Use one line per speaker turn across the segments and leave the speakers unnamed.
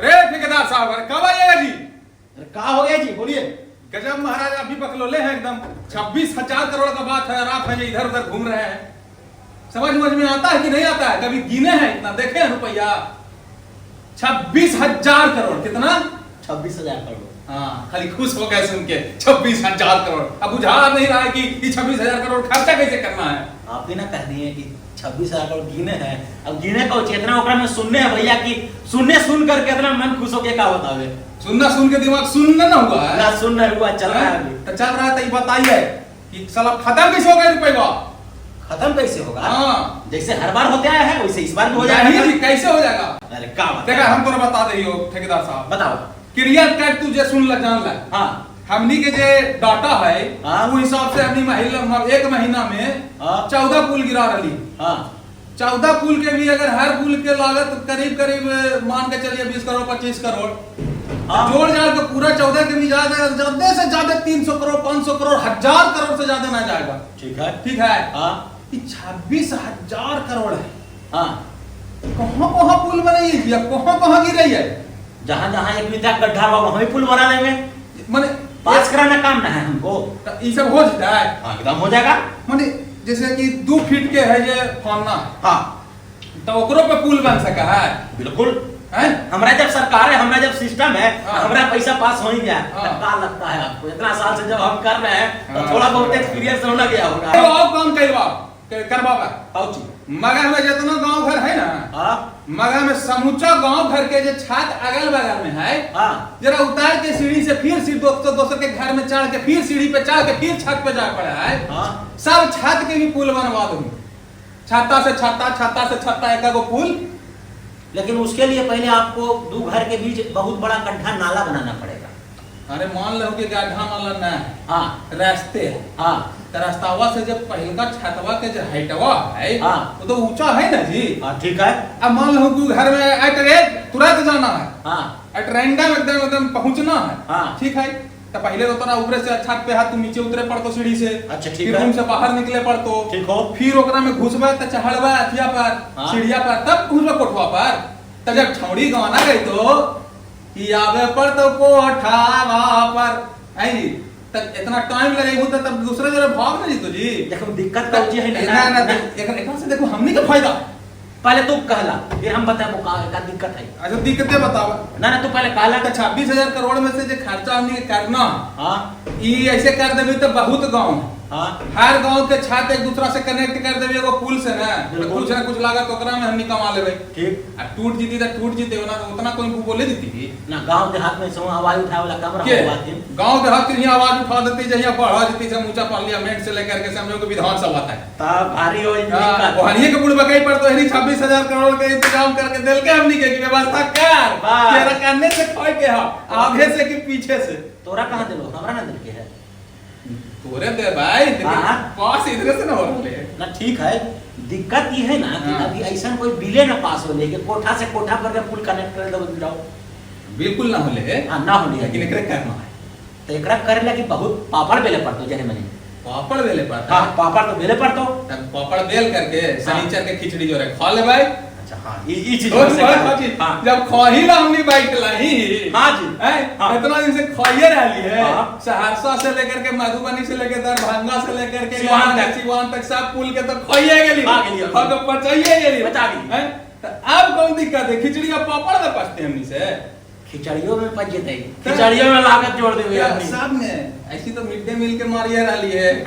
अरे ठेकेदार साहब, अरे कब आइएगा जी?
अरे का हो गया जी, बोलिए।
गजब महाराज, अभी बकलोले हैं एकदम। 26,000 करोड़ का बात है और आप हैं जो इधर उधर घूम रहे हैं। समझ समझ में आता है कि नहीं आता है? कभी गिने हैं इतना, देखे हैं रुपया? 26,000 करोड़। कितना?
26,000 करोड़।
हाँ, खाली खुश हो गए सुन के 26,000 करोड़। अब बुझा नहीं रहा है कि ये 26,000 करोड़ खर्चा कैसे करना है।
आप ही ना कह दिए कि 26,000 करोड़ गिने हैं। अब गिने का चेतना ओकरा में सुनने है भैया कि सुनने सुन करके इतना मन खुश हो के का बतावे।
सुनना सुन के दिमाग सुनना ना हुआ है।
ना सुन नहीं हुआ, चल रहा है अभी।
तो चल रहा है, तो ये बताइए कि साला खत्म कैसे हो गया रुपये?
खत्म कैसे होगा?
हाँ,
जैसे हर बार होते आया है वैसे इस बार भी हो जाएगा।
नहीं जी, कैसे हो जाएगा?
अरे का बता?
देखा, हम तोरा बता दे हो ठेकेदार साहब।
बताओ।
क्लियर कट तू जे सुन ल जान ल।
हाँ।
हमनी के जे डाटा है,
हाँ।
वो हिसाब से हमनी महिला एक महीना में
हाँ।
14 पुल गिरा रही।
हाँ।
14 पुल के भी अगर हर पुल के लागत करीब करीब मान के चलिए 20 करोड़ 25 करोड़,
हाँ।
जोड़ जाड़ के पूरा 14 के भी ज्यादा ज्यादा से ज्यादा 300 करोड़ 500 करोड़ 1000 करोड़ से ज्यादा ना जाएगा।
ठीक है।
ठीक है।
हाँ।
26,000 करोड़ है।
हाँ।
कहाँ कहाँ पुल बनाई है, कहाँ कहाँ गिर रही है?
जहां जहां एक बीघा गड्ढा हुआ वहीं पुल बना लेंगे।
माने
पास कराना काम ना है हमको।
तो ये सब हो जाता है।
हाँ, एकदम हो जाएगा।
माने जैसे कि 2 फीट के है ये फाना।
हाँ।
तो ओकरो पे पुल बन सका है।
बिल्कुल
है।
हमारा जब सरकार है, हमारा जब सिस्टम है,
हाँ।
हमारा पैसा पास हो ही गया।
हाँ।
तो का लगता है आपको इतना साल से जब हम कर रहे हैं तो
हाँ।
थोड़ा बहुत एक्सपीरियंस होना गया होगा।
तो और काम करवा करवावा।
पाउची।
मगर में जितना गांव घर है ना,
हाँ।
मगर में समूचा गांव घर के जो छत अगल बगल में है,
हाँ।
जरा उतार के सीढ़ी से फिर सीढ़ी दोस्तों के घर में चढ़ के फिर सीढ़ी पे चढ़ के फिर छत पे जा पड़ा है।
हाँ।
सब छत के भी पुल बनवा दूंगी। छत्ता से छत्ता, छत्ता से छत्ता, एक गो पुल।
लेकिन उसके लिए पहले आपको 2 घर के बीच बहुत बड़ा गड्ढा नाला बनाना पड़ेगा।
अरे मान लो कि गड्ढा नाला ना है।
हाँ।
रास्ते है।
हाँ।
तो रास्तावा से जब पहलका छतवा के जो हाइटवा है,
हाँ।
वो तो ऊंचा है ना जी।
हाँ, ठीक है।
अब मान लो कि घर में एट रेट तुरंत जाना है।
हाँ।
एट रैंडम एकदम एकदम पहुंचना है।
हाँ।
ठीक है। तो पहले तो तोरा ऊपर से छत पे हाथ तू नीचे उतरे पड़तो सीढ़ी से।
अच्छा, ठीक
फिर
है।
रूम से बाहर निकले पड़तो।
ठीक हो।
फिर ओकरा में घुसबा तो चढ़बा अथिया पर,
हाँ।
सीढ़िया पर, तब घुसबा कोठवा पर। तब जब छौड़ी गाना गई तो कि आवे पर तो कोठावा पर आई जी। तब इतना टाइम लगे तो तब दूसरे जगह भाग ना जी तो जी।
देखो दिक्कत का है
ना ना, एकरा से देखो हमनी के फायदा।
पहले तू कहला फिर हम बताए वो का दिक्कत है।
अच्छा दिक्कतें बतावा।
ना ना तू पहले कहला।
तो 26,000 करोड़ में से जो खर्चा हमनी के करना,
हाँ।
ई ऐसे कर देबी तो बहुत गांव है।
हाँ।
हर गांव के छत एक दूसरा से कनेक्ट कर देबी एगो पुल से ना, तो
बिल्कुल।
कुछ ना कुछ लागत ओकरा में हमनी कमा लेबे।
ठीक।
आ टूट जीती तो टूट जीते, ओना उतना कोई बोले जीती
ना। गांव देहात में सो आवाज उठाए वाला काम
के
रहा बात है।
गांव देहात के यहाँ आवाज उठा देती, जहिया बढ़ा देती सब ऊंचा पार्लियामेंट से लेकर के समझो कि विधानसभा तक।
तब भारी हो दिक्कत।
ओहनिए के बुढ़ बकई पर तो एहनी 26,000 करोड़ के इंतजाम करके देल के हमनी के कि व्यवस्था कर।
वाह।
तेरा करने से खोए के हा, आगे से कि पीछे से।
तोरा कहां देलो? हमरा ना देल के है।
तोरे दे भाई, लेकिन
हाँ।
पास इधर से ना हो रहे।
ना ठीक है। दिक्कत ये है ना कि
हाँ।
अभी ऐसा कोई बिले ना पास हो लेके कोठा से कोठा पर के पुल कनेक्ट कर दो जाओ।
बिल्कुल ना होले।
हाँ, ना होले।
लेकिन एकरे करना है।
तो एकरा करे लगी बहुत पापड़ बेले पड़तो जने मने।
पापड़ बेले पड़ता।
हाँ, पापड़ तो बेले पड़तो।
तब पापड़ बेल करके शनिचर के खिचड़ी जो रे खा ले भाई।
अच्छा हाँ, ई चीज
और
हो
बड़ा
सका।
चीज।
हाँ।
जब खाही ला हमनी बाइक लाही।
हाँ जी।
हैं?
हाँ।
इतना दिन से खाइए रहली है।
हाँ।
सहरसा से लेकर के मधुबनी से लेकर दरभंगा से लेकर के
सिवान
यहाँ
तक।
तक, सिवान तक सब पुल के तो खाइए गेली।
खा गेली हम।
खा के पचाइए गेली।
पचा गेली।
हैं? तो अब कौन दिक्कत है? खिचड़ी और पापड़ में पचते हमनी से।
खिचड़ियों में पच जते, खिचड़ियों में लागत जोड़ देबे
यार,
आदमी।
सब में ऐसी तो मिड डे मील के मारिए रहली है।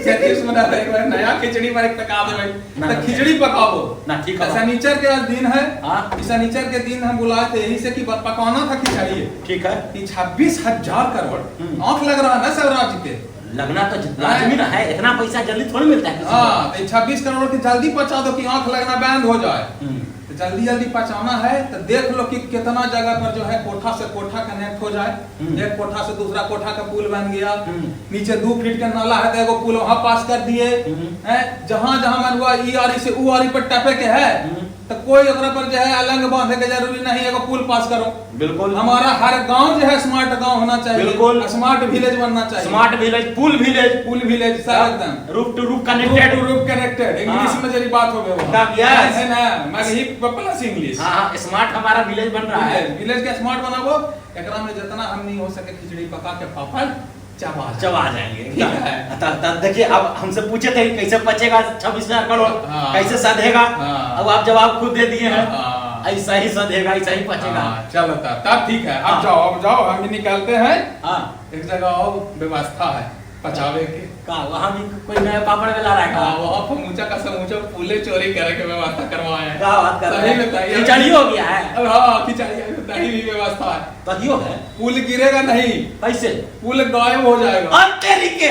सतीश बना रहे, एक बार नया खिचड़ी पर एक पका देबे।
ना,
तो
ना,
खिचड़ी पकाबो।
ना, ठीक है।
शनिचर के आज दिन है।
हाँ।
इस शनिचर के दिन हम बुलाए थे यही से कि पकाना था खिचड़ी।
ठीक है।
कि 26,000 करोड़।
हम्म।
आंख लग रहा है ना सब राज्य के।
लगना तो लाजमी ना है, इतना पैसा जल्दी थोड़ी मिलता है किसी को।
हाँ, तो 26 करोड़ की जल्दी पचा दो कि आंख लगना बंद हो जाए।
हम्म।
तो जल्दी जल्दी पचाना है तो देख लो कि कितना जगह पर जो है कोठा से कोठा कनेक्ट हो जाए।
हम्म।
एक कोठा से दूसरा कोठा का पुल बन गया।
हम्म।
नीचे 2 फीट का नाला है तो एगो पुल वहां पास कर दिए।
हम्म।
हैं, जहां जहां मन हुआ ई आरी से ऊ आरी पर टपे के है,
हम्म।
तो कोई ओकरा पर जो है अलंग बांधे के जरूरी नहीं, एगो पुल पास करो।
बिल्कुल।
हमारा हर गांव जो है स्मार्ट गांव होना चाहिए।
बिल्कुल।
स्मार्ट विलेज बनना चाहिए।
स्मार्ट विलेज, पुल विलेज,
पुल विलेज सब एकदम
roof to roof
connected,
connected.
Roof connected. English
हाँ।
में जरी बात हो गई।
एकदम, yes।
है ना, मैं ही प्लस इंग्लिश।
हाँ हाँ, स्मार्ट हमारा विलेज बन रहा है।
विलेज, विलेज के स्मार्ट बनाबो, एकरा में जितना हमनी हो सके खिचड़ी पका के पापड़ चबा जाए।
चबा जाएंगे।
ठीक है।
तब देखिए, अब हमसे पूछे थे कि कैसे पचेगा 26,000 करोड़,
हाँ।
कैसे सधेगा।
हाँ।
अब आप जवाब खुद दे दिए हैं।
हाँ।
ऐसा ही सधेगा, ऐसा ही पचेगा।
हाँ, चलो तब ठीक है। अब
हाँ।
जाओ, अब जाओ, हम भी निकालते हैं।
हाँ।
एक जगह और व्यवस्था है पचावे के।
का वहाँ भी कोई नया पापड़ बेला रहा है
हाँ,
का?
वहाँ समूचा का समूचा पुले चोरी करे के व्यवस्था करवाए हैं।
क्या बात कर रहे
सही
हैं?
बताइए।
खिचड़ी हो गया है।
अब हाँ, खिचड़ी है, दही भी व्यवस्था है।
तहियो है।
पुल गिरेगा नहीं,
कैसे?
पुल गायब हो जाएगा।
और तेरी के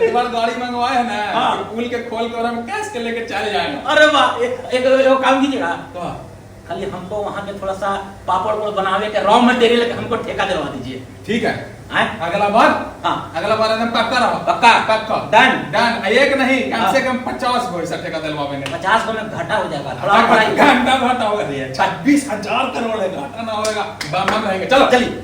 एक बार गाड़ी मंगवाए है ना,
हाँ।
कि पुल के खोल के और हम कैश के लेके चले जाएगा।
अरे वाह, एक एक एक काम कीजिएगा,
तो
खाली हमको वहाँ के थोड़ा सा पापड़ उपड़ बनावे के रॉ मटेरियल के हमको ठेका दिलवा दीजिए।
ठीक है।
हैं?
अगला बार,
हाँ।
अगला बार एकदम पक्का रहो।
पक्का?
पक्का।
डन।
डन। एक नहीं, कम
हाँ।
से कम 50 गो ऐसा ठेका दिलवावेंगे।
50 को में घाटा हो जाएगा, थोड़ा और बढ़ाइए।
घंटा घाटा होगा। 26,000 करोड़ है, घाटा ना होगा, बम बम रहेंगे। चलो
चलिए।